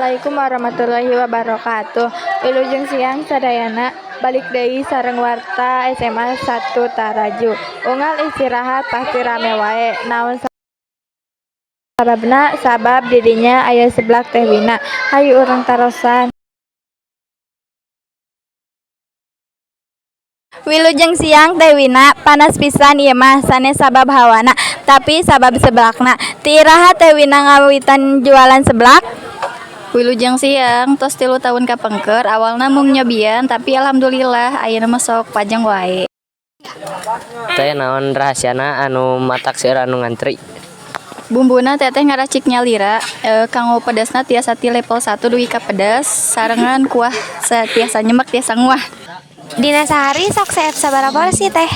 Assalamualaikum warahmatullahi wabarakatuh. Wilujeng siang sadayana, balik deui sareng warta SMA 1 Taraju. Unggal istirahat pasti rame wae. Naon sababna? Sabab di dinya aya seblak Teh Wina. Hayu urang tarosan. Wilujeng siang, Teh Wina. Panas pisan ieu mah, sanes sabab hawana, tapi sabab seblakna. Ti iraha Teh Wina ngawitan jualan seblak? Wilujeng siang, tos 3 tahun kapengker. Awalna mung nyobian, tapi alhamdulillah ayeuna mah sok pajeng wae. Teh, naon rahasiana anu matak seueur anu ngantri? Bumbuna teteh ngaracik nyalira, kanggo pedesna tiasa ti level 1 dugi ka pedes, sarengan kuah tiasa nyemek, tiasa nguah. Dina sehari sok seep sabaraha porsi, Teh?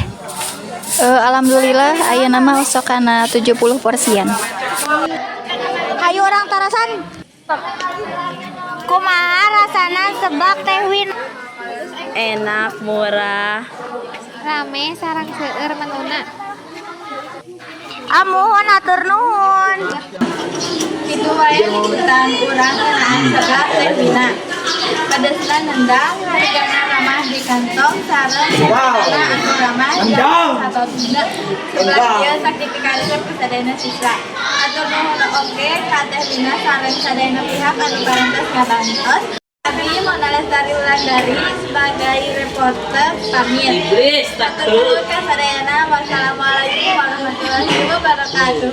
Alhamdulillah ayeuna mah sok kana 70 porsian. Hayu urang tarosan. Kumaha rasana seblak Teh Wina? Enak, murah. Rame sareng seueur menuna. Ah, muhun, hatur nuhun. Kitu wae liputan urang ngeunaan seblak Teh Wina. Pedesna nendang, hargana ramah di kantong, sareng suasana anu ramah jang satosna. Seblak ieu sok dipikaresep ku sadayana siswa. Hatur nuhun oge ka Teh Wina sareng sadayana pihak anu parantos ngabantos. Abi Mona Lestari Wulandari sebagai reporter pamit. Hatur nuhun ka sadayana. Wassalamualaikum warahmatullahi wabarakatuh.